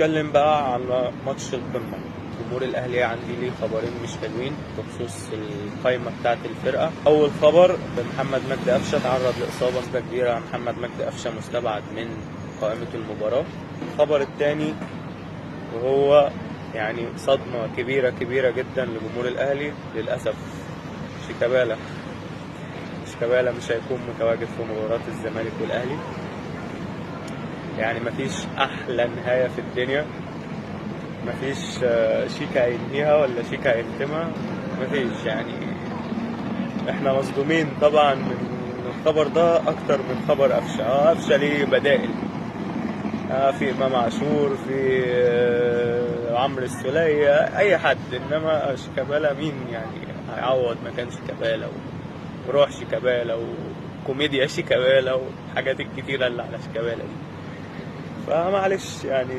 نتكلم بقى على ماتش القمة. جمهور الأهلي عندي ليه خبرين مش حلوين بخصوص القايمة بتاعة الفرقة. أول خبر، محمد مجدي قفشة تعرض لإصابة كبيرة. محمد مجدي قفشة مستبعد من قائمة المباراة. الخبر الثاني وهو يعني صدمة كبيرة كبيرة جدا لجمهور الأهلي، للأسف شيكابالا مش هيكون متواجد في مباراة الزمالك والأهلي. يعني مفيش أحلى نهاية في الدنيا، مفيش شيكا هينهيها ولا شيكا هيختمها، مفيش. يعني احنا مصدومين طبعا من الخبر ده أكتر من خبر قفشة. قفشة ليه بدائل، في إمام عاشور، في عمرو السولية، أي حد، إنما شيكابالا مين يعني هيعوض مكان شيكابالا وروح شيكابالا وكوميديا شيكابالا والحاجات الكتيرة اللي على شيكابالا دي؟ فمعلش يعني.